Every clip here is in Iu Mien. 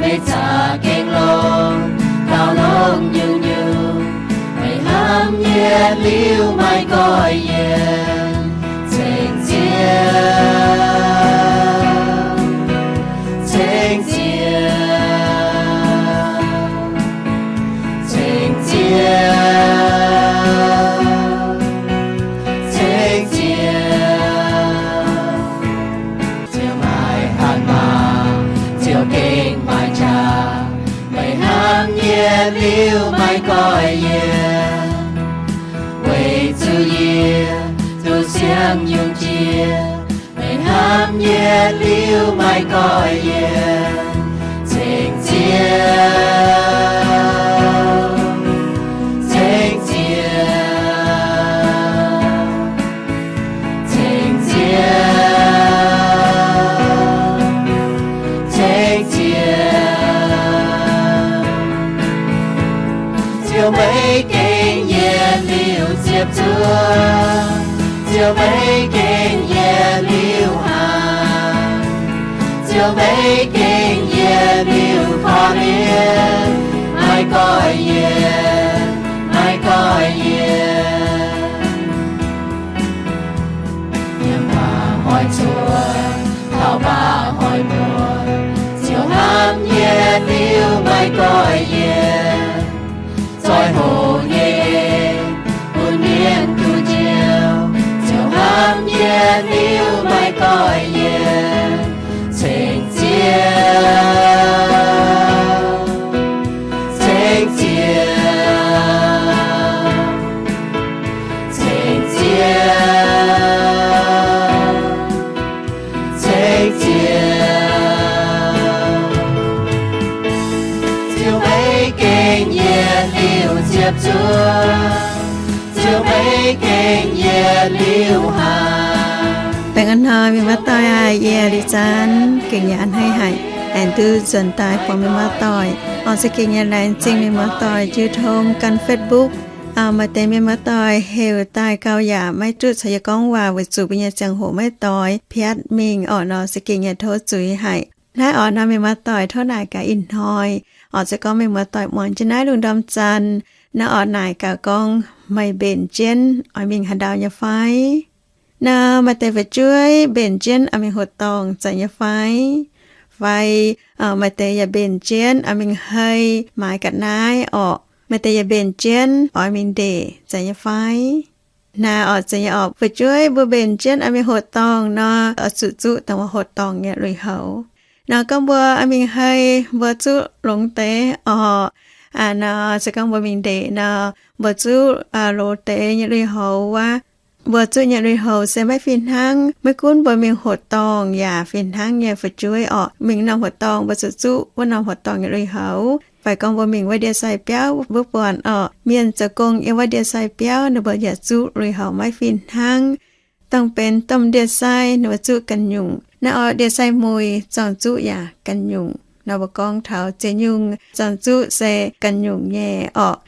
Meih zaqc gengh longx, gauh longx nyungc-nyungc. Meih hnamv yie liuz maiv goiv yie. Ceng Ziouv, ceng Ziouv, ceng Ziouv, ceng Ziouv. Ziouv maiv hatc maaz, Ziouv gengh maiv qaqv. Meih hnamv yie liuz maiv goiv yie. Weic zuqc yie duqv siang nyungc jiex, meih hnamv yie liuz maiv goiv yie. Ceng Ziouv, ceng Ziouv, ceng Ziouv, ceng Ziouv. Ziouv maiv gengh yie liuz ziepc zuoqv. Ziouv maiv gengh yie liuz hnaangx. Ziouv maiv gengh yie liuz korv-lienh. Maiv goiv yie, maiv goiv yie. Yiem mbaac hnoi cuotv, taux mbaac hnoi muonz, Ziouv hnamv yie liuz maiv goiv yie. Zoih hoqc nyei bun mienh duqv njoux, Ziouv hnamv yie liuz maiv goiv yie. Ceng Ziouv, ceng Ziouv, ceng Ziouv, ceng Ziouv. Ziouv maiv gengh yie liuz ziepc zuoqv. Ziouv maiv gengh yie liuz hnaangx. Baengh orn hnoi mienh muoz-doic aac, yie Liz Zanx gengh yaac a'hneiv haic aengx duqv nzuonx daaih buangh mienh muoz-doic. Oix zuqc gengh yaac laengz zingh mienh muoz-doic jiu tong gan Facebook. Maaih deix mienh muoz-doic heuc daaih gauh yaac maiv duqv caux yie gorngv waac weic zuqc mbuo nyei ziangh hoc maiv doix piatv mingh orqc nor, se gengh yaac tov zuiz haic. Naaiv orqc nor mienh muoz-doic tov naaic gaax ih hnoi, oix zuqc gorngv mienh muoz-doic muangx jienv naaiv lungh ndorm zanh. Naaiv orqc naaic gaax gorngv meih mbenc jienv oix mingh haaix ndau nyei fai? Nor maaih deix fu'jueiv mbenc jienv oix mingh hoqc dorngh zeiz nyei fai? Fai maaih deix yaac mbenc jienv oix mingh hei maaiz ga'naaiv orqc. Maaih deix yaac mbenc jienv oix mingh ndeic zeiz nyei fai? Naaiv orqc zeiz nyei orqc, fu'jueiv mbuo mbenc jienv oix mingh hoqc dorngh nor, oix zuqc zuqv dongh wuov hoqc dorngh nyei lui-houx. Nor gorngv mbuo oix mingh hei, mbuo zuqv longx deix orqc. Nor se gorngv mbuo mingh ndeic nor, mbuo zuqv loz deix nyei lui-houx wuov. Mbuo zuqv nyei lui-houx se maiv fih hnangv. Maiv gunv mbuo mingh hoqc dorngh yaac fih hnangv nyei fu'jueiv orqc. Mingh norm hoqc dorngh mbuo zuqc zuqv wuov norm hoqc dorngh nyei lui-houx. Fai gorngv mbuo mingh wuov ndie-sai biauv mbuo buatc orqc, mienh zoux gong yiem wuov ndie-sai biauv ninh mbuo yaac zuqv lui-houx maiv fih hnangv. Dongh benx domh ndie-sai ninh mbuo zuqv ganh nyungc. Naaiv orqc ndie-sai muic zorng-zuqv yaac ganh nyungc. Nor mbuo gorngv taux ziex nyungc zorng-zuqv se ganh nyungc nyei orqc.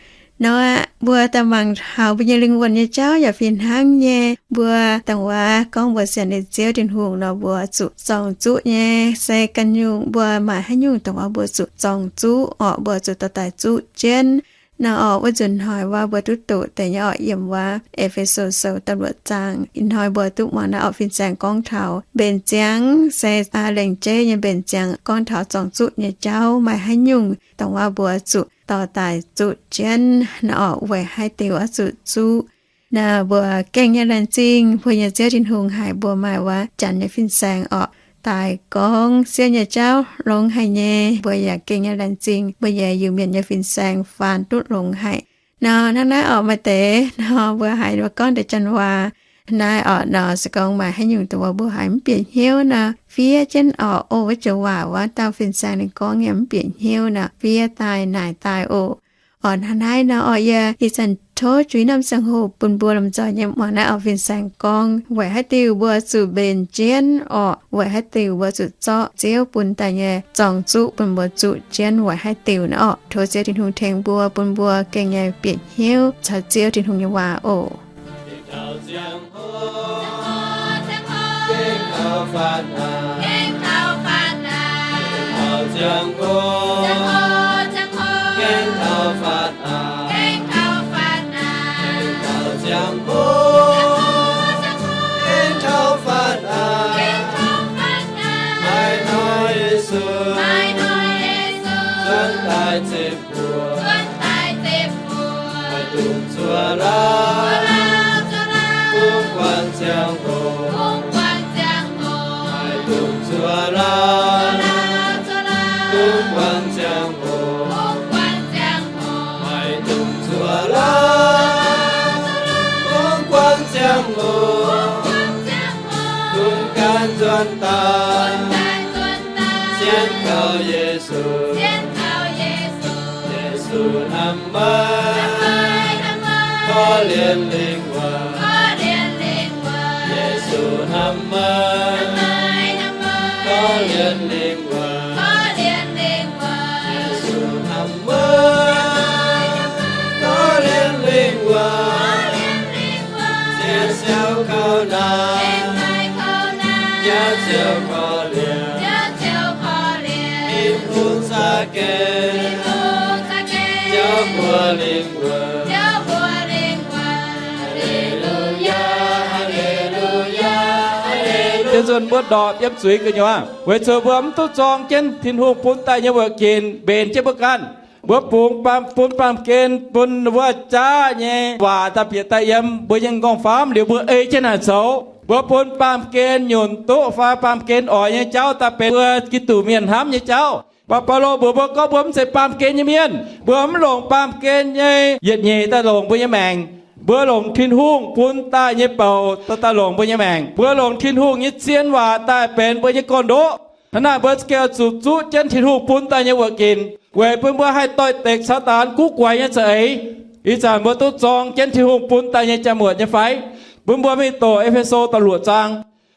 Nor aqv, mbuo daaih mangc taux mbuo nyei lingh wuonh nyei jauv yaac fih hnangv nyei. Mbuo dongh wuov gorngv mbuo sienx liuz Ziouv Tin-Hungh nor, mbuo zuqc zorng-zuqv nyei se ganh nyungc. Mbuo maaih haaix nyungc dongh wuov mbuo zuqc zorng-zuqv orqc, mbuo zuqc dorh daaih zuqv jienv. Nor orqc, wuov nzunc hnoi wuov mbuo duqv doqc deix nyei orqc, yiem wuov E^fe^so Sou da'luoqc zaang. Ih hnoi mbuo duqv muangx naaiv orqc fin-saeng gorngv taux mbenc ziangx se lengc jeiv nyei mbenc ziangx gorngv taux zorng-zuqv nyei jauv. Maaih haaix nyungc dongh wuov mbuo zuqc dorh daaih zuqv jienv nor orqc, weic haaix diuc oix zuqc zuqv? Nor mbuo gengh nyei laengz zingh mbuo nyei Ziouv Tin-Hungh haic mbuo maaih wuov Janx nyei fin-saeng orqc, daaih gorngv siev nyei jauv longx haic nyei. Mbuo yaac gengh nyei laengz zingh mbuo nyei Iu-Mienh nyei fin-saeng faan duqv longx haic. Nor hnangv naaiv orqc, maaih deix nor mbuo haiz mbuo gorngv deix Janx waac. Naaiv orqc nor se gorngv maaih haaix nyungc dongh wuov mbuo haiz mv bieqc hnyouv nor, fiev jienv orqc, o, wuov joux waac wuov dauh fin-saeng ninh gorngv yie mv bieqc hnyouv nor, fiev daaih naaic daaih oc. Orqc hnangv naaiv nor orqc, yie ih zanc tov juix norm ziangh hoc bun mbuo lomh nzoih nyei muangx naaiv orqc fin-saeng gorngv weic haaix diuc mbuo zuqc mbenc jienv orqc, weic haaix diuc mbuo zuqc zorqv Ziouv bun daaih nyei zorng-zuqv bun mbuo zuqc jienv weic haaix diuc nor orqc. Tov Ziouv Tin-Hungh tengx mbuo, bun mbuo gengh nyei bieqc hnyouv caux Ziouv Tin-Hungh nyei waac oc. daaih ziepc mbuoqc, maaih dungz zuov lauh, bungx guanh ziangh hoc, maaih dungz zuov lauh, bungx guanh ziangh hoc, maaih dungz zuov lauh, bungx guanh ziangh hoc, bun ganh nzuonx daaih, sienx kaux Yesu. Yesu hnamv meih, korv-lienh lingh wuonh. Yesu hnamv meih, korv-lienh lingh wuonh. Yesu hnamv meih, korv-lienh lingh wuonh. Ziec siou kouv naanc, jaav ziouc korv-lienh. Tin-Hungh za'gengh jauv mbuo lingh wuonh. Aa^le^lu^yaa, aa^le^lu^yaa, aa^le^lu^yaa. Yie nzunc mbuo ndorpc yiem zuiz gu'nyuoz, weic zuqc mbuo mv duqv zorng jienv Tin-Hungh bun daaih nyei wuoqc ginc mbenc jienv mbuo ganh. Mbuo bungx baamh, bun baamh gen bun wuov jaav nyei waac daaih bieqc daaih yiem mbuo nyei m'nqorngv-famv liuz mbuo ei jienv naaic zoux. Mbuo bun baamh gen nyunc duqv fai baamh gen oix nyei jauv daaih benx mbuo Giduc mienh hnamv nyei jauv. Mv baac Baulo mbuox mbuo gorngv mbuo mv zeiz baamh gen nyei mienh. Mbuo mv longc baamh gen nyei yietc nyeic daaih longc mbuo nyei maengc. Mbuo longc Tin-Hungh bun daaih nyei bouc daaih longc mbuo nyei maengc. Mbuo longc Tin-Hungh nyei zien waac daaih benx mbuo nyei gorn-ndoqv. Hnangv naaic mbuo gengh oix zuqc zuqv jienv Tin-Hungh bun daaih nyei wuoqc ginc, weic bun mbuo haih doix-dekc Saadaan guv guaix nyei za'eix. Ih zanc mbuo duqv zorng jienv Tin-Hungh bun daaih nyei jaa-muotc nyei fai? Bun mbuo mingh doqc E^fe^so da'luoqc zaang.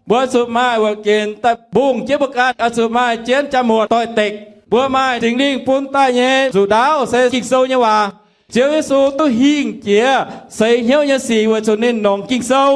Mbuo oix zuqc maaih wuoqc ginc daaih mbungh jienv mbuo ganh, oix zuqc maaih jienv jaa-muotc doix-dekc. Mbuo maaih Singx Lingh bun daaih nyei nzuqc ndaauv se Ging-Sou nyei waac. Ziouv Yesu duqv hingh jiex seix hnyouv nyei sic weic zuqc ninh longc Ging-Sou.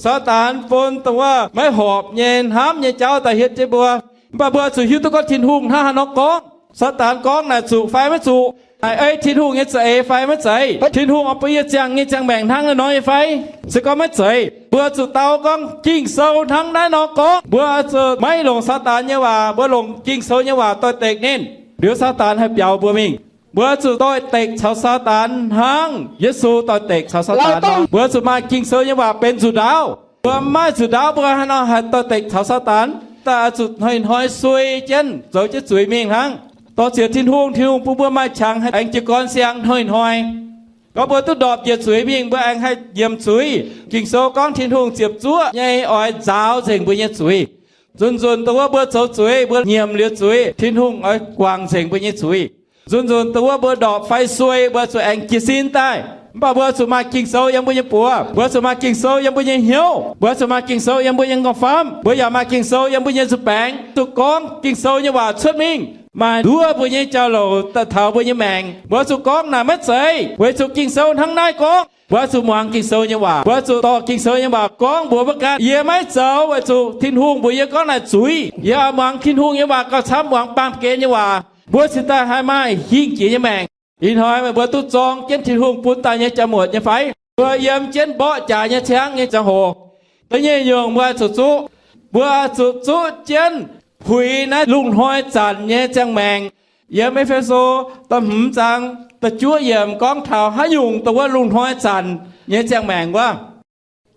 Saadaan bun dongh wuov maiv horpc nyei hnamv nyei jauv daaih hietv jienv mbuo. Mv baac mbuo oix zuqc hiuv duqv gorngv Tin-Hungh hnangv haaix nor gorngv. Saadaan gorngv naaic zuqc fai maiv zuqc? Naaic ei Tin-Hungh nyei za'eix fai maiv zeiz? Tin-Hungh oix bun yie ziangh nyei ziangh maengc hnangv naaiv nor nyei fai? Se gorngv maiv zeiz, mbuo zuqc dau gorngv Ging-Sou hnangv naaiv nor gorngv. Mbuo zuqc maiv longc Saadaan nyei waac, mbuo longc Ging-Sou nyei waac doix-dekc ninh. Liuz Saadaan haih biaux mbuo mingh. Mbuo zuqc doix-dekc caux Saadaan hnangv Yesu doix-dekc caux Saadaan nor. Mbuo zuqc maaih Ging-Sou nyei waac benx nzuqc ndaauv. Mbuo maiv maaih nzuqc ndaauv, mbuo hnangv haaix nor haih doix-dekc caux Saadaan? Daaih oix zuqc hnoi-hnoi suei jienv zoux jienv zuiz mingh hnangv. Dor-ziec Tin-Hungh, Tin-Hungh bun mbuo maaih qangx haih aengx jiez gorn siang hnoi-hnoi. Gorngv mbuo duqv ndorpc njiec zuiz mingh, mbuo aengx haih nyiemc zuiz. Ging-Sou gorngv Tin-Hungh ziepc zuoqv nyei oix nzaaux nzengc mbuo nyei zuiz. Nzunc-nzunc dongh wuov mbuo zoux zuiz, mbuo nyiemc liuz zuiz, Tin-Hungh oix guangc nzengc mbuo nyei zuiz. Nzunc-nzunc dongh wuov mbuo ndorpc fai suei, mbuo zuqc aengx jiez sin daaih. Mv baac mbuo zuqc maaih Ging-Sou yiem mbuo nyei buoz, mbuo zuqc maaih Ging-Sou yiem mbuo nyei hnyouv, mbuo zuqc maaih Ging-Sou yiem mbuo nyei m'nqorngv-famv, mbuo yaac maaih Ging-Sou yiem mbuo nyei nzuih baengx. Zuqc gorngv Ging-Sou nyei waac cuotv mingh, maaih nduov mbuo nyei jauv-louc daaih taux mbuo nyei maengc. Mbuo zuqc gorngv naaic maiv zeiz weic zuqc Ging-Sou hnangv naaiv gorngv. Mbuo zuqc muangx Ging-Sou nyei waac, mbuo zuqc dorh Ging-Sou nyei waac gorngv mbuox mbuo ganh. Yie maiv zoux weic zuqc Tin-Hungh mbuox yie gorngv naaic zuiz. Yie oix muangx Tin-Hungh nyei waac gauh camv muangx baamh gen nyei waac. Mbuo cingx daaih haih maaih hingh jiex nyei maengc. Ih hnoi meih mbuo duqv zorng jienv Tin-Hungh bun daaih nyei jaa-muotc nyei fai? Mbuo yiem jienv mborqv jaax nyei ciangv nyei ziangh hoc, da'nyeic nyungc mbuo zuqc zuqv, mbuo zuqc zuqv jienv puix naaiv lungh hnoi zanc nyei ziangh maengc. Yiem E^fe^so da'hmz zaang da'juov yiemc gorngv taux haaix nyungc dongh wuov lungh hnoi zanc nyei ziangh maengc wuov.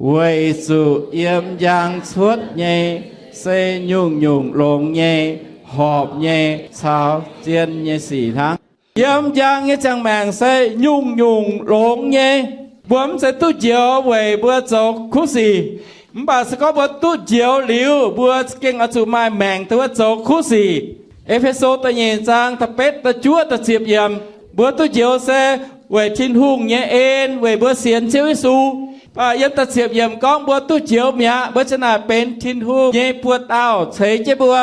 Weic zuqc yiem njang cuotv nyei se nyungc-nyungc longx nyei, horpc nyei caux zien nyei sic hnangv. Yiem njang nyei ziangh maengc se nyungc-nyungc longx nyei. Mbuo mv zeiz duqv njoux weic mbuo zoux kuv sic, mv baac se gorngv mbuo duqv njoux liuz, mbuo gengh oix zuqc maaih maengc dongh wuov zoux kuv sic. E^fe^so da'nyeic zaang da'betv, da'juov, da'ziepc yiemc, mbuo duqv njoux se weic Tin-Hungh nyei en weic mbuo sienx Ziouv Yesu. Mv baac yiem da'ziepc yiemc gorngv mbuo duqv njoux mi'aqv, mbuo ziang naaic benx Tin-Hungh nyei buoz-dauh ceix jienv mbuo.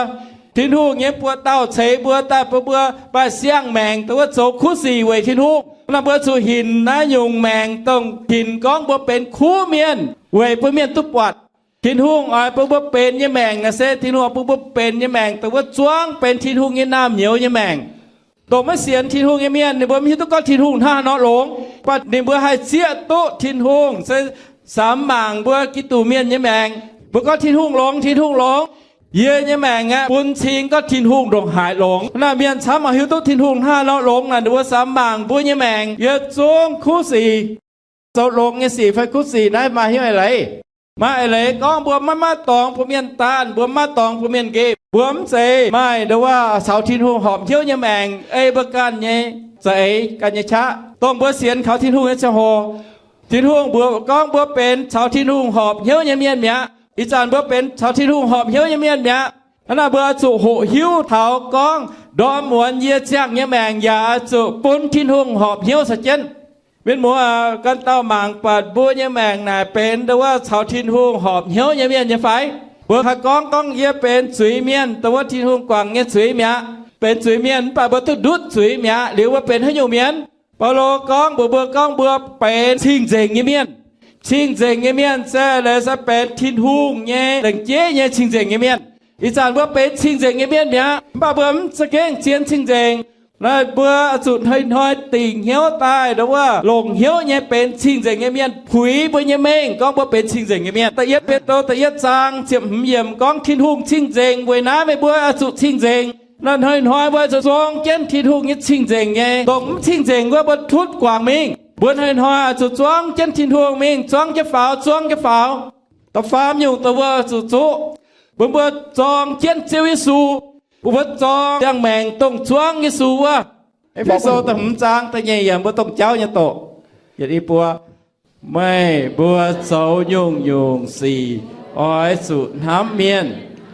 Tin-Hungh nyei buoz-dauh ceix mbuo daaih bun mbuo maaih siang-maengc dongh wuov zoux kuv sic weic Tin-Hungh. Hnangv naaic mbuo zuqc hinc naaiv nyungc maengc dongh hinc gorngv mbuo benx kuv mienh weic bun mienh duqv buatc. Tin-Hungh oix bun mbuo benx nyei maengc naaic se Tin-Hungh oix bun mbuo benx nyei maengc dongh wuov zuangv benx Tin-Hungh nyei naamh nyouz nyei maengc. Dongh maiv sienx Tin-Hungh nyei mienh ninh mbuo mv hiuv duqv gorngv Tin-Hungh hnangv haaix nor longx, mv baac ninh mbuo haih zieqv duqv Tin-Hungh se samx mangc mbuo Giduc mienh nyei maengc. Mbuo gorngv Tin-Hungh longx, Tin-Hungh longx. Yie nyei maengc aeqv, bun cing gorngv Tin-Hungh ndongc haaix longx. Naaiv mienh camv oix hiuv duqv Tin-Hungh hnangv haaix nor longx naaic, ninh mbuo samx mangc mbuo nyei maengc. Yie zungv kuv sic, zoux longx nyei sic fai kuv sic naaiv maaih hnyouv eix leiz. Maaih eix leiz gorngv mbuo maiv maaih dorngx bun mienh daanh, mbuo maiv maaih dorngx bun mienh nqemh, mbuo mv zeiz maaih nduov caux Tin-Hungh horpc hnyouv nyei maengc. Ei mbuo ganh nyei za'eix, ganh nyei qaqv, dongh mbuo sienx kaux Tin-Hungh nyei ziangh hoc, Tin-Hungh mbuox gorngv mbuo benx caux Tin-Hungh horpc hnyouv nyei mienh mi'aqv. Ih zanc mbuo benx caux Tin-Hungh horpc hnyouv nyei mienh mi'aqv. Hnangv naaic mbuo oix zuqc hoqc hiuv taux gorngv ndorm muonz yie ziangh nyei maengc yaac oix zuqc bun Tin-Hungh horpc hnyouv caux jienv. Mienh muoz, ganh dauh mangc buatc mbuo nyei maengc naaic benx nduov caux Tin-Hungh horpc hnyouv nyei mienh nyei fai? Mbuo haih gorngv gorngv yie benx zuiz mienh, dongh wuov Tin-Hungh guangc nyei zuiz mi'aqv. Benx zuiz mienh mv baac mbuo duqv ndutv zuiz mi'aqv. Liuz mbuo benx haaix nyungc mienh? Baulo gorngv mbuox mbuo gorngv mbuo benx cing-nzengc nyei mienh. Cing-nzengc nyei mienh se leiz se benx Tin-Hungh nyei lengc jeiv nyei cing-nzengc nyei mienh. Ih zanc mbuo benx cing-nzengc nyei mienh mi'aqv, mv baac mbuo mv za'gengh zien cing-nzengc. Naaiv mbuo zuqc hnoi-hnoi dingc hnyouv daaih nduov wuov longc hnyouv nyei benx cing-nzengc nyei mienh puix mbuo nyei mengh gorngv mbuo benx cing-nzengc nyei mienh. Da'yietv Bide da'yietv zaang ziepc hmz yiemc gorngv Tin-Hungh cing-nzengc, weic naaiv meih mbuo oix zuqc cing-nzengc. Naaiv hnoi-hnoi mbuo oix zuqc zuang jienv Tin-Hungh nyei cing-nzengc nyei. Dongh mv cing-nzengc wuov mbuo tutv guangc mingh. Mbuo hnoi-hnoi oix zuqc zuang jienv Tin-Hungh mingh, zuang jienv faaux, zuang jienv faaux. Da'faam nyungc dongh mbuo oix zuqc zuqv, bun mbuo zorng jienv Ziouv Yesu, bun mbuo zorng ziangh maengc dongh zuangv Yesu wuov. E^fe^so da'hmz zaang da'nyeic yiemc mbuo dongh jauv nyei doqc. Yietc i buo, meih mbuo zoux nyungc-nyungc sic oix zuqc hnamv mienh,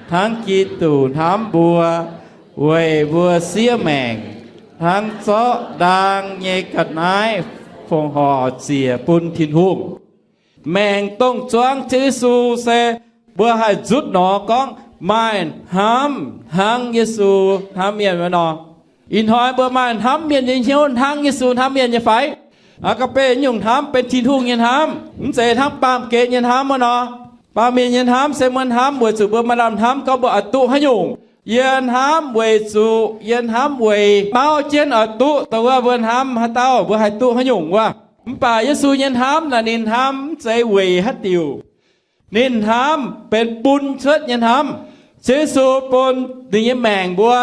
hnangv Giduc hnamv mbuo, weic mbuo siev maengc, hnangv zorqv ndaang nyei ga'naaiv fongc horc ziec bun Tin-Hungh. Maengc dongh zuangv Ziouv Yesu se mbuo haih nzutv nor gorngv maaih hnamv hnangv Yesu hnamv mienh wuov nor. Ih hnoi mbuo maaih hnamv mienh nyei hnyouv hnangv Yesu hnamv mienh nyei fai? Aa^ga'be nyungc hnamv benx Tin-Hungh nyei hnamv, mv zeiz hnangv baamh gen nyei hnamv wuov nor. Baamh mienh nyei hnamv se mbuo hnamv weic zuqc mbuo maaih lamh hnamv gorngv mbuo oix duqv haaix nyungc. Yie hnamv weic zuqc yie hnamv weic mauv jienv oix duqv dongh wuov mbuo hnamv haaix dauh mbuo haih duqv haaix nyungc wuov. Mv baac Yesu nyei hnamv naaic ninh hnamv mv zeiz weic haaix diuc. Ninh hnamv benx bun cuotv nyei hnamv. Ziouv Yesu bun ninh nyei maengc mbuo.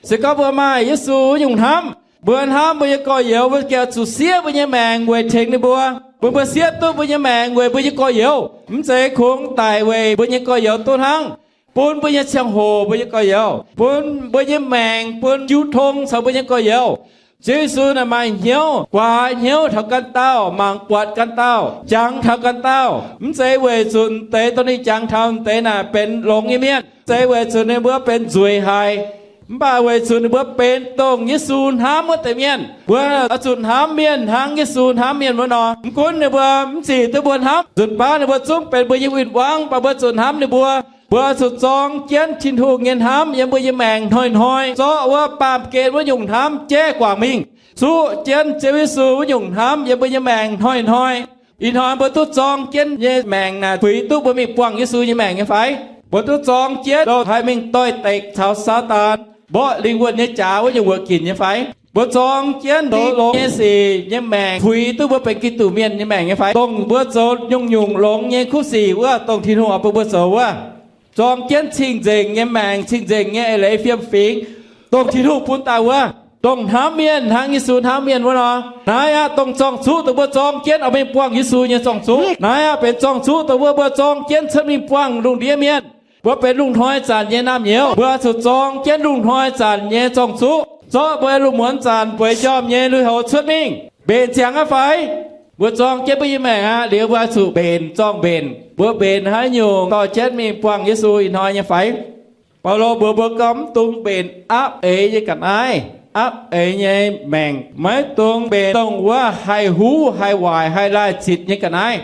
Se gorngv mbuo maaih Yesu wuov nyungc hnamv, mbuo hnamv mbuo nyei gorx-youz, mbuo ziouc zuqc siev mbuo nyei maengc weic tengx ninh mbuo, bun mbuo siev duqv mbuo nyei maengc weic mbuo nyei gorx-youz. Mv zeiz kungx daic weic mbuo nyei gorx-youz duqv hnangv, bun mbuo nyei ziangh hoc mbuo nyei gorx-youz, bun mbuo nyei maengc, bun jiu tong caux mbuo nyei gorx-youz. Ziouv Yesu naaic maaih hnyouv, guaax hnyouv taux ganh dauh, mangc buatc ganh dauh, jangx taux ganh dauh. Mv zeiz weic zuqc deix dongh ninh jangx taux deix naaic benx longx nyei mienh, mv zeiz weic zuqc ninh mbuo benx nzueic haic, mv baac weic zuqc ninh mbuo benx dongh Yesu hnamv wuov deix mienh. Mbuo oix zuqc hnamv mienh hnangv Yesu hnamv mienh wuov nor. Mv gunv ninh mbuo mv zic duqv mbuo hnamv, nzunc baav ninh mbuo zungv benx mbuo nyei win-wangv, mv baac mbuo zuqc hnamv ninh mbuo. Mbuo zuqc zorng jienv Tin-Hungh nyei hnamv yiem mbuo nyei maengc hnoi-hnoi, zorqv wuov baamh gen wuov nyungc hnamv jaiv guangc mingh, zuqv jienv Ziouv Yesu wuov nyungc hnamv yiem mbuo nyei maengc hnoi-hnoi. Ih hnoi mbuo duqv zorng jienv nyei maengc naaic puix duqv mbuo mingh buangh Yesu nyei maengc nyei fai? Mbuo duqv zorng jienv longc haiz mingh doix-dekc caux Saadaan mborqv lingh wuonh nyei jaax wuov nyungc wuoqc ginc nyei fai? Mbuo zorng jienv zoux longx nyei sic nyei maengc puix duqv mbuo benx Giduc mienh nyei maengc nyei fai? Dongh mbuo zoux nyungc-nyungc longx nyei kuv sic wuov, dongh Tin-Hungh oix bun mbuo zoux wuov. Zorng jienv cing-nzengc nyei maengc, cing-nzengc nyei eix leiz fiem-fingx, dongh Tin-Hungh bun daaih wuov. Dongh hnamv mienh hnangv Yesu hnamv mienh wuov nor. Naaiv aqv, dongh zorng-zuqv dongh mbuo zorng jienv oix mingh buangh Yesu nyei zorng-zuqv. Naaiv aqv, benx zorng-zuqv dongh mbuo, mbuo zorng jienv cuotv mingh buangh lungh ndiev mienh. Mbuo benx lungh hnoi zanc nyei naamh nyouz, mbuo zuqc zorng jienv lungh hnoi zanc nyei zorng-zuqv, zorqv mbuo lungh muonz zanc bueix njormh nyei lui-houx cuotv mingh, mbenc ziangx aqv fai? Mbuo zorng jienv mbuo nyei maengc aqv, liuz mbuo zuqc mbenc zorng-mbenc. Mbuo mbenc haaix nyungc dorh jienv mingh buangh Yesu ih hnoi nyei fai? Baulo mbuox mbuo gorngv mv dungx mbenc apv eix nyei ga'naaiv, apv eix nyei maengc. Maiv dungx mbenc dongh wuov haih huv, haih waaic, haih laih zitc nyei ga'naaiv.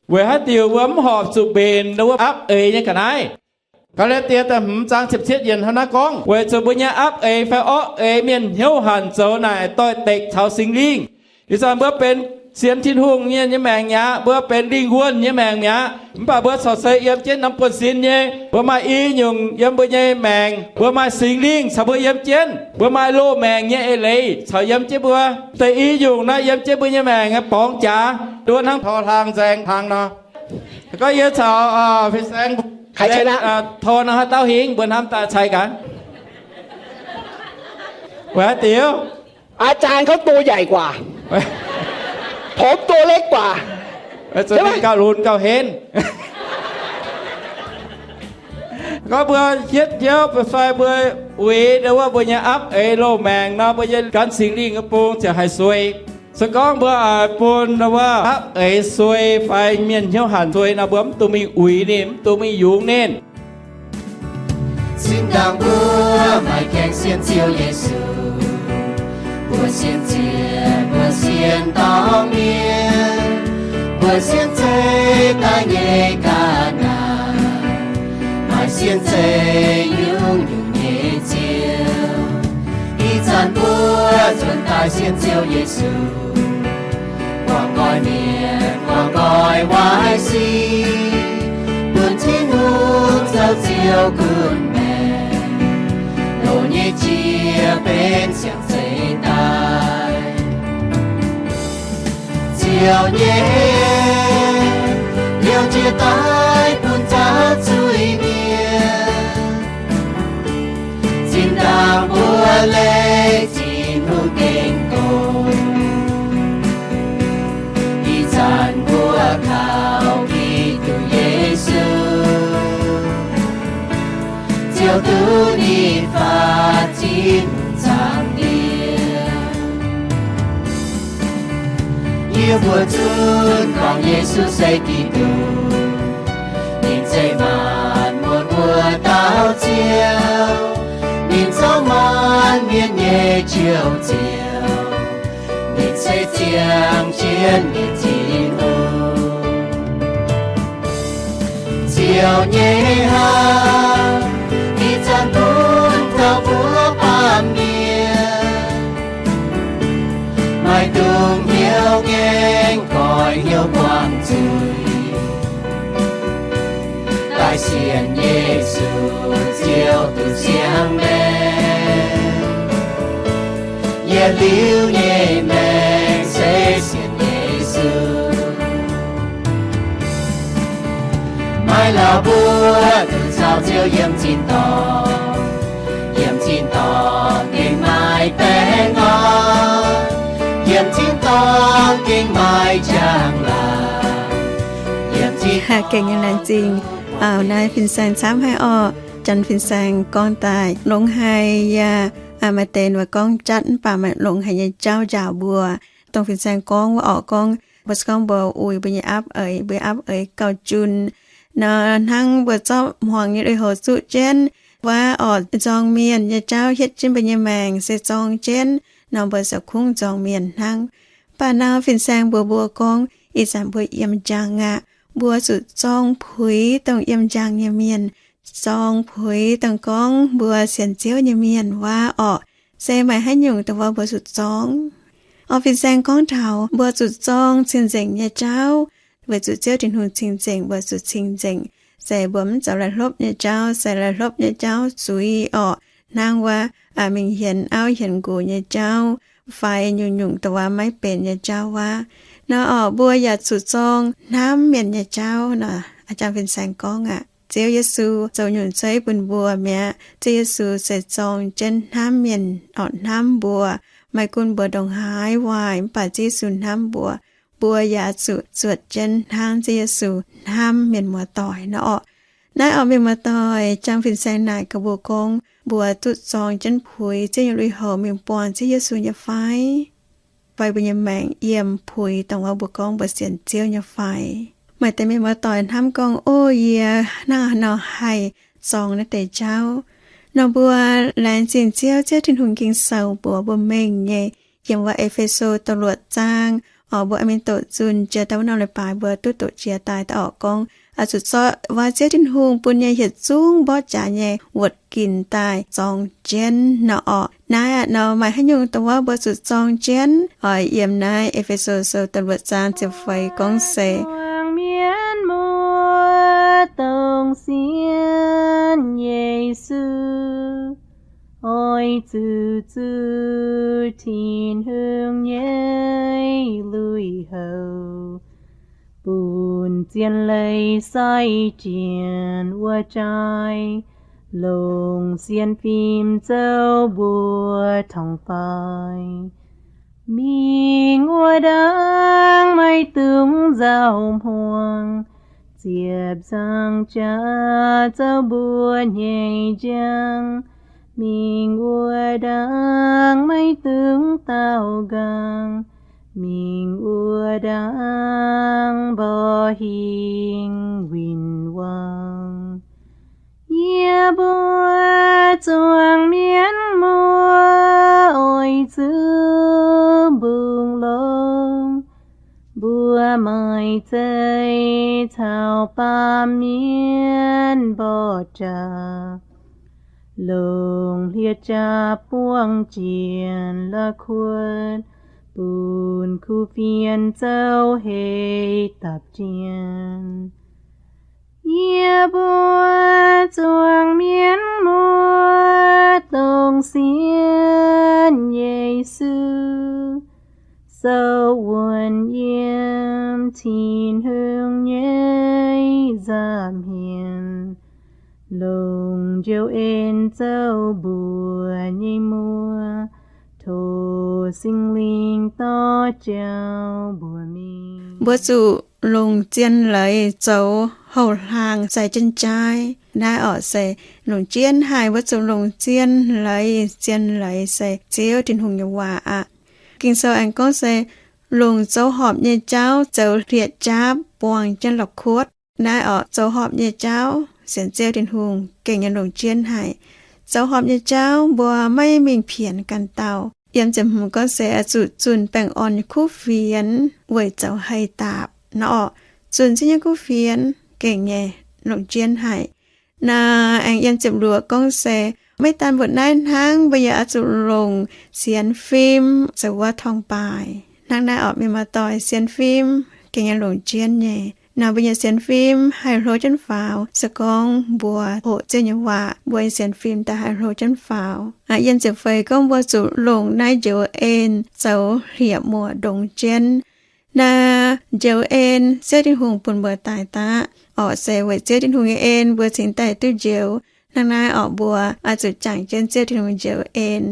Weic haaix diuc mbuo mv horpc zuqc mbenc wuov apv eix nyei ga'naaiv? Gaa^laa^tie da'hmz zaang ziepc cietv yiemc hnangv naaiv gorngv, weic zuqc mbuo nyei apv eix fai orqv eix mienh hnyouv hanc zoux naaic doix-dekc caux Singx Lingh. Ih zanc mbuo benx sienx Tin-Hungh mienh nyei maengc mi'aqv, mbuo benx lingh wuonh nyei maengc mi'aqv. Mv baac mbuo corc se yiem jienv norm buonv-sin nyei. Mbuo maaih i nyungc yiem mbuo nyei maengc, mbuo maaih Singx Lingh caux mbuo yiem jienv. Mbuo maaih loz-maengc nyei eix leiz caux yiem jienv mbuo. Deix i nyungc naaiv yiem jienv mbuo nyei maengc nyei borngz jaax, nduov hnangv taux hlaang nzaeng hlang nor. Gorngv yie caux Fin-Saeng Tor nor haaix dauh hingv mbuo hnamv daaih cai gaax. Weic haaix diuc? อาจารย์เขาตัวใหญ่กว่า ผมตัวเล็กกว่า gauh lunx gauh henv. Gorngv mbuo hietv hnyouv fai mbuo uix ndau wuov mbuo nyei apv eix loz-maengc nor, mbuo nyei gan Singx Lingh nyei bung ziouc haih suei. Se gorngv mbuo oix bun ndau wuov apv eix suei fai mienh hnyouv hanc suei nor, mbuo mv dungx mingh uix ninh, mv dungx mingh yungz ninh. Zinh ndaangc mbuo maaih gaengh sienx Ziouv Yesu, mbuo sienx ziec mbuo sienx dorngx mienh, mbuo sienx zeiz daaih nyei ga'naaiv, maaih sienx zeiz nyungc-nyungc nyei Ziouv. Ih zanc mbuo nzuonx daaih sienx Ziouv Yesu, guangc nqoi mienh, guangc nqoi waaic sic, bun Tin-Hungh zoux Ziouv gunv maengc, loz nyei jiex benx siang-zeix daaih. Ziouv nyei en liouh jiex daaih bun zaux zuiz-mienh. Zinh ndaangc mbuo leih Tin-Hungh gengh gorngv, ih zanc mbuo kaux Giduc Yesu, Ziouv duqv ninh faatv Tin-Hungh zaangc Diex. Yie mbuo zunv gorngv Yesu se Giduc, ninh zeiz maanc muotc wuov dauh Ziouv. Ninh zoux maanc mienh nyei Njoux Ziouv, ninh se ziangh jienv mienh Tin-Hungh. Ziouv nyei hnamv ih zanc bun taux mbuo baamh mienh, maiv dungx hnyouv ngaengc, goix hnyouv buangh zuiz, daaih sienx Yesu Ziouv duqv ziangh maengc. Yietc liuz nyei maengc se sienx Yesu. Maiv lauh mbuo duqv caux Ziouv yiem zinh dorngh, yiem zinh dorngh gengh maaih baengh orn, yiem zinh dorngh gengh maaih njang-laangc, yiem zinh... Gengh nyei laengz zingh. Aa, naaiv fin-saeng camv haic orqc. Janx fin-saeng gorngv daaih longx haic yaac maaih deix waac gorngv jatv mv baac maaih longx haic nyei jauv njaaux mbuo. Dongh fin-saeng gorngv wuov orqc, gorngv mbuo se gorngv mbuo uix mbuo nyei apv eix, mbuo apv eix gauh junc nor, hnangv mbuo zorqv hmuangx nyei lui-houx zuqv jienv wuov orqc, nzorng mienh nyei jauv hietv jienv mbuo nyei maengc se zorng jienv nor, mbuo ziouc kungx nzorng mienh hnangv. Mv baac nor fin-saeng mbuox mbuo gorngv, ih zanc mbuo yiem njang aqv, mbuo zuqc zorng puix dongh yiem njang nyei mienh, zorng puix dongh gorngv mbuo sienx Ziouv nyei mienh wuov orqc. Se maaih haaix nyungc dongh wuov mbuo zuqc zorng? Orqc, fin-saeng gorngv taux mbuo zuqc zorng cing-nzengc nyei jauv. Weic zuqc Ziouv Tin-Hungh cing-nzengc, mbuo zuqc cing-nzengc. Se mbuo mv zoux laih hlopv nyei jauv, se laih hlopv nyei jauv zuiz orqc, hnangv wuov mingh hienx auv hienx nqox nyei jauv, fai nyungc-nyungc dongh wuov maiv benx nyei jauv wuov. Nor orqc, mbuo yaac zuqc zorng hnamv mienh nyei jauv nor. Aa, janx fin-saeng gorngv aqv, Ziouv Yesu zoux nyungc zeiv bun mbuo mi'aqv. Ziouv Yesu se zorng jienv hnamv mienh orqc, hnamv mbuo. Maiv gunv mbuo ndongc haaix waaic mv baac Ziouv Yesu hnamv mbuo, mbuo yaac zuqc zuotc jienv hnangv Ziouv Yesu hnamv mienh muoz-doic nor orqc. Naaiv orqc, mienh muoz-doic, janx fin-saeng naaic gaax mbuo gorngv, mbuo zuqc zorng jienv puix Ziouv nyei lui-houx mingh buangh Ziouv Yesu nyei fai? Fai mbuo nyei maengc yiem puix dongh wuov mbuo gorngv mbuo sienx Ziouv nyei fai? Maaih deix mienh muoz-doic hnamv gorngv, o, yie hnangv haaix nor haih zorng naaiv deix jauv? Nor mbuo laengz zingh Ziouv, Ziouv Tin-Hungh ging-sou mbuox mbuo mengh nyei, yiem wuov E^fe^so da'luoqc zaang, orqc, mbuo mingh doqc zunh jiex daaih wuov norm leiz-baaix mbuo duqv doqc jiex daaih, daaih orqc gorngv, oix zuqc zorqv wuov Ziouv Tin-Hungh bun nyei yietc zungv mborqv jaax nyei wuoqc ginc daaih zorng jienv nor orqc. Naaiv aqv nor, maaih haaix nyungc dongh wuov mbuo zuqc zorng jienv? Oix yiem naaiv E^fe^so Sou da'luoqc zaang ziepc feix gorngv se, Muangx mienh muoz dongh sienx Yesu, oix zuqc zuqc Tin-Hungh nyei lui-houx bun Zien leiz sai jienv wuov jaai, longc sienx fim zoux mbuo torngv-faix. Mingh wuov ndaangc maiv dungx nzauh hmuangx, ziepc nzaangc jaax zoux mbuo nyei njang. Mingh wuov ndaangc maiv dungx daaux nqaang, mingh wuov ndaangc mborqv hingh win-wangc. Yie mbuo zuangx mienv muoz oix zuqc mbungh longx, mbuo maaih zeih caux baamh mienh mborqv jaax, longc hlieqv-jaax buangh jiex la'kuotv, bun kuv fienx zoux heix dapc jien. Yie mbuo zuangx mienv muoz dongh sienx Yesu, sou wuonv yiem Tin-Hungh nyei nza'hmien, longc njoux en zoux mbuo nyei muoz. Tov Singx Lingh dorh jauv mbuox mingh. Mbuo zuqc longc zien leiz zoux houh hlaang sai jienv jaaiv. Naaiv orqc se longc jienv haic. Mbuo zuqc longc zien leiz. Zien leiz se Ziouv Tin-Hungh nyei waac aqv. Ging-Sou aengx gorngv se longc zoux horpc nyei jauv zoux hlieqv-jaapv buangh jienv la'kuotv. Naaiv orqc zoux horpc nyei jauv sienx Ziouv Tin-Hungh gengh nyei longc jienv haic. Zoux horpc nyei jauv mbuo maiv mingh pienx ganh dauh. Yiem ziepc hmz gorngv se oix zuqc zunh baengh orn nyei kuv fienx weic zoux haih daapc. Naaiv orqc zunh ziex nyei kuv fienx gengh nyei longc jienv haic. Naaiv aengx yiem ziepc luoqc gorngv se maiv daan mbuo naaiv hnangv, mbuo yaac oix zuqc longc sienx fim zoux wuov torngv-baaix. Hnangv naaiv orqc mienh muoz-doic, sienx fim gengh nyei longc jienv nyei. Naaiv mbuo nyei sienx fim haih hlo jienv faaux se gorngv mbuo hoqc Ziouv nyei waac, mbuo nyei sienx fim daaih haih hlo jienv faaux. Yiem ziepc feix gorngv mbuo zuqc longc naaiv njoux en zoux hlieqv-muoc ndongx jienv. Naaiv njoux en Ziouv Tin-Hungh bun mbuo daaih daqv orqc se weic Ziouv Tin-Hungh nyei en mbuo cingx daaih duqv njoux. Hnangv naaiv orqc mbuo oix zuqc jangx jienv Ziouv Tin-Hungh njoux en,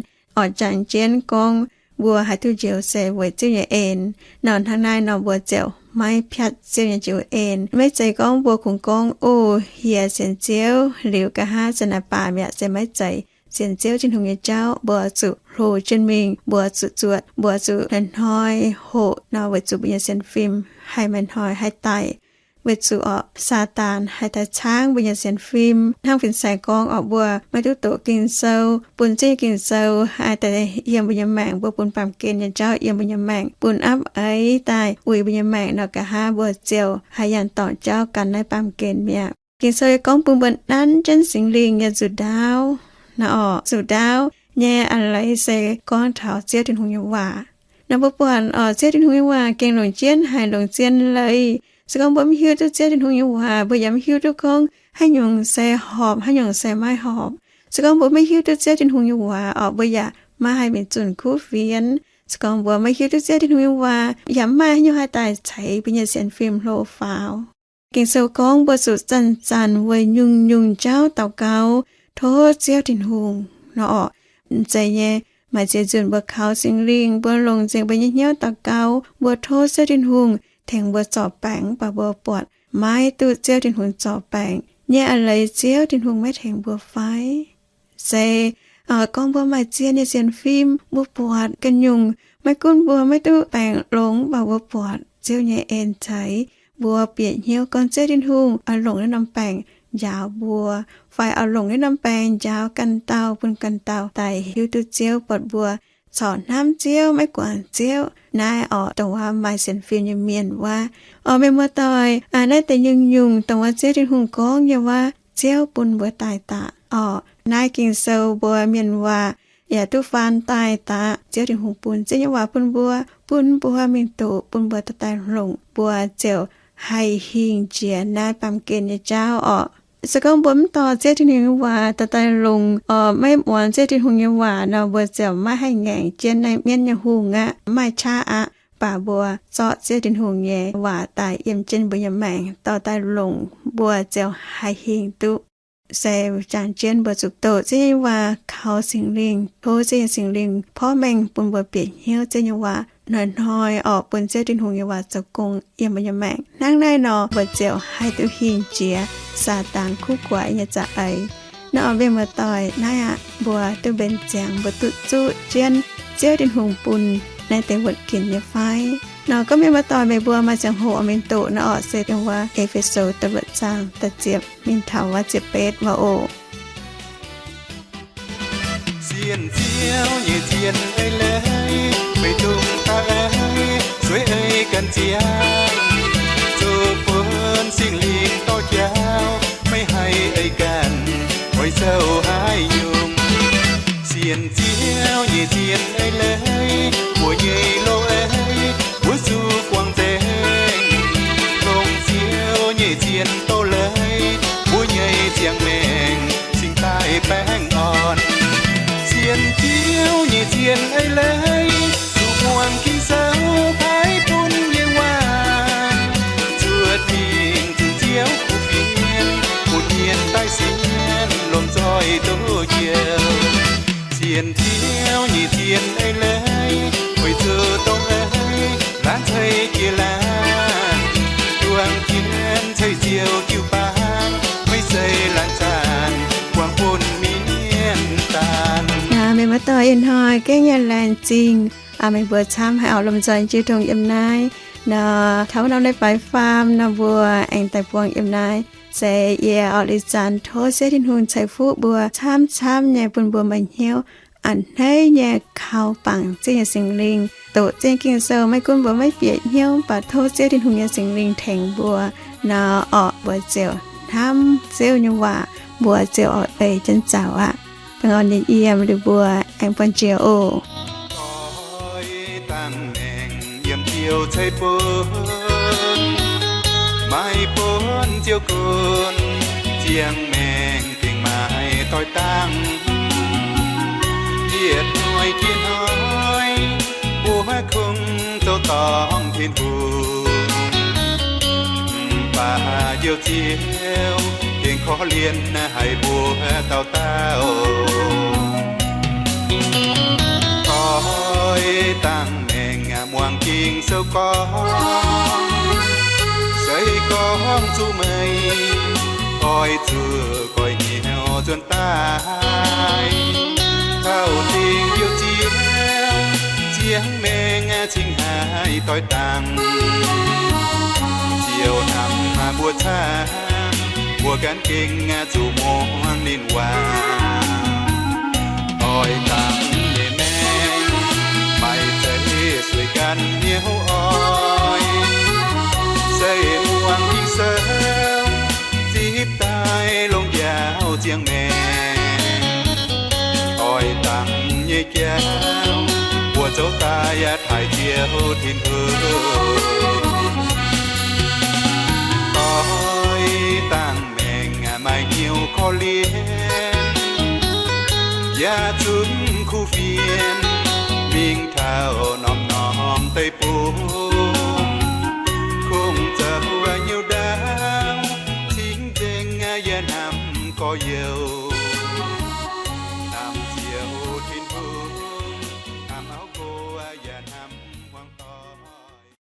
orqc jangx jienv gorngv mbuo haih duqv njoux se weic Ziouv nyei en nor. Hnangv naaiv nor mbuo ziouc maiv piatv Ziouv nyei njoux en. Maiv zeiz gorngv mbuo kungx gorngv, O, yie sienx Ziouv liuz nqa'haav se naaic baac mi'aqv, se maiv zeiz. Sienx Ziouv Tin-Hungh nyei jauv mbuo zuqc hlo jienv mingh, mbuo zuqc zuotc, mbuo zuqc hnoi-hnoi hoqc nor weic zuqc mbuo nyei sienx fim haih maaih hnoi haih daic, weic zuqc orqc Saadaan haih daaih caangv mbuo nyei sienx fim. Hnangv fin-saeng gorngv orqc mbuo maiv duqv doqc Ging-Sou, bun Ziouv nyei Ging-Sou haih daaih yiem mbuo nyei maengc, mbuo bun baamh gen nyei jauv yiem mbuo nyei maengc, bun apv eix daaih uix mbuo nyei maengc nor, nqa'haav mbuo ziouc haih yangh dorngc jauv gan naaiv baamh gen mi'aqv. Ging-Sou gorngv bun mbuo nanv jienv Singx Lingh nyei nzuqc ndaauv. Naaiv orqc nzuqc ndaauv nyei a'leiz se gorngv taux Ziouv Tin-Hungh nyei waac. Naaiv mbuo buatc orqc Ziouv Tin-Hungh nyei waac gengh longc jienv haic, longc zien leiz. Se gorngv mbuo maiv hiuv duqv Ziouv Tin-Hungh nyei waac, mbuo yaac maiv hiuv duqv gorngv haaix nyungc se horpc, haaix nyungc se maiv horpc. Se gorngv mbuo maiv hiuv duqv Ziouv Tin-Hungh nyei waac orqc, mbuo yaac maiv haih mingh zunh kuv fienx. Se gorngv mbuo maiv hiuv duqv Ziouv Tin-Hungh nyei waac, yaac maiv maaih haaix nyungc haih daaih ceix mbuo nyei sienx fim hlo faaux. Ging-Sou gorngv mbuo zuqc zanc-zanc weic nyungc-nyungc jauv daux gaux, tov Ziouv Tin-Hungh nor orqc. Zeiz nyei, maaih ziex nzunc mbuo kaux Singx Lingh, mbuo longc nzengc mbuo nyei hnyouv daux gaux, mbuo tov Ziouv Tin-Hungh tengx mbuo zorc baengc, mv baac mbuo buatc maiv duqv Ziouv Tin-Hungh zorc baengc nyei a'leiz Ziouv Tin-Hungh maiv tengx mbuo fai? Se gorngv mbuo maaih zien nyei sienx fim, mbuo buatc ganh nyungc, maiv gunv mbuo maiv duqv baengc longx, mv baac mbuo buatc Ziouv nyei en ceix, mbuo bieqc hnyouv gorngv Ziouv Tin-Hungh oix longc naaiv norm baengc njaaux mbuo, fai oix longc naaiv norm baengc njaaux ganh dauh, bun ganh dauh daaih hiuv duqv Ziouv, buatc mbuo corc hnamv Ziouv, maiv guangc Ziouv. Naaiv orqc dongh wuov maaih sienx fim nyei mienh wuov. Orqc mienh muoz-doic, naaiv deix nyungc-nyungc dongh wuov Ziouv Tin-Hungh gorngv nyei wuov, Ziouv bun mbuo daaih daqc orqc. Naaiv Ging-Sou mbuo mienh waac yaac duqv faan daaih daqc. Ziouv Tin-Hungh bun Ziouv nyei waac bun mbuo, bun mbuo mingh doqc, bun mbuo daaih daaih longc, mbuo ziouc haih hingh jiex naaiv baamh gen nyei jauv orqc. Se gorngv mbuo mv dorh Ziouv Tin-Hungh nyei waac daaih daaih longc, orqc maiv muangx Ziouv Tin-Hungh nyei waac nor, mbuo ziouc maiv haih ngaengc jienv naaiv mienv nyei hungh aqv, maaih qaqv aqv. baac mbuo zorqv Ziouv Tin-Hungh nyei waac daaih yiem jienv mbuo nyei maengc, dorh daaih longc, mbuo ziouc haih hingh duqv. Se jangx jienv mbuo zuqc doqc Ziouv nyei waac, kaux Singx Lingh, tov Ziouv nyei Singx Lingh porv mengh bun mbuo bieqc hnyouv Ziouv nyei waac, hnoi-hnoi orqc bun Ziouv Tin-Hungh nyei waac zoux gong yiem mbuo nyei maengc. Hnangv naaiv nor, mbuo ziouc haih duqv hingh jiex Saadaan kuv guaix nyei za'eix. Naaiv oix mienh muoz-doic naaiv aqv, mbuo duqv mbenc ziangx, mbuo duqv zuqv jienv Ziouv Tin-Hungh bun naaiv deix wuonh ginc nyei fai? Nor gorngv mienh muoz-doic meih mbuo maaih ziangh hoc oix mingh doqc naaiv orqc, se dongh wuov E^fe^so da'luoqc zaang da'ziepc mingh taux wuov ziepc betv wuov oc. Sienh Ziouv nyei zien ei leiz, meih dongh daaih ei, sueiv ei ganh ziangx, zoux bun Singx Lingh dorh jauv, maiv haih ei ganh, oix zoux haaix nyungc. Sienh Ziouv nyei zien ei leiz, mbuo nyei loz ei, mbuo zuqc guangc nzengc, longc Ziouv nyei zien doz leiz, mbuo nyei ziangh maengc cingx daaih baengh orn. Sienh Ziouv nyei zien ei leiz, zuqc muangx Ging-Sou paaiv bun nyei waac, zuoqc dingc zuqc Ziouv kuv fienx, bun mienh daaih sienx lomh nzoih duqv njoux. Sienh Ziouv nyei zien ei leiz, weic zuqc dongh ei laanh ceix jiez laanh, duangh jienv ceix Ziouv jiu-baang, maiv zeiz laanh zanc buangh bun mienh daanh. Mienh muoz-doic, ih hnoi gengh nyei laengz zingh meih mbuo camv haiz oix lomh nzoih jiu tong yiem naaiv. Nor taux wuov norm leiz-baaix faam nor, mbuo aengx daaih buangh yiem naaiv. Se yie Orv^li Zan tov Ziouv Tin-Hungh ceix fuqv mbuo camv-camv nyei, bun mbuo maaih hnyouv a'hneiv nyei kaux bangc Ziouv nyei Singx Lingh, doqc Ziouv nyei Ging-Sou. Maiv gunv mbuo maiv bieqc hnyouv, mv baac tov Ziouv Tin-Hungh nyei Singx Lingh tengx mbuo. Nor orqc, mbuo ziouc hnamv Ziouv nyei waac, mbuo ziouc oix ei jienv zaux aqv. Da'nyeic nyei yiem liuz mbuo aengx buangh jiex oc. Oix dangh maengc yiem Ziouv ceix bun, maaih bun Ziouv gunv, ziangh maengc gengh maaih doix dangh. Yietc hnoi jiex hnoi, mbuo kungx zoux dorngc Tin-Hungh, mv baac Njoux Ziouv gengh korv-lienh haic mbuo dauh dauh. Oix dangh maengc muangx Ging-Sou gorngv, se gorngv zuqc meih, oix zuqc goiv hnyouv nzuonx daaih. Taux dingc Njoux Ziouv, ziangh maengc cingx haih doix dangh. Ziouv hnamv mbuo camv, mbuo gan gengh zuqc muangx ninh waac. Oix dangh nyei maengc, maiv zeiz sueih ganh hnyouv oix, se muangx Ging-Sou, zipv daaih longc njaaux ziangh maengc. Oix dangh nyei jauv, mbuo zoux daaih yaac taaih Ziouv Tin-Hungh. Oix dangh maengc maaih hnyouv korv-lienh, yaac zunc kuv fienx mingh taux norm-norm deic-bung, kungx zoux hnyouv ndaauv cingx nzengc yaac hnamv gorx-youz.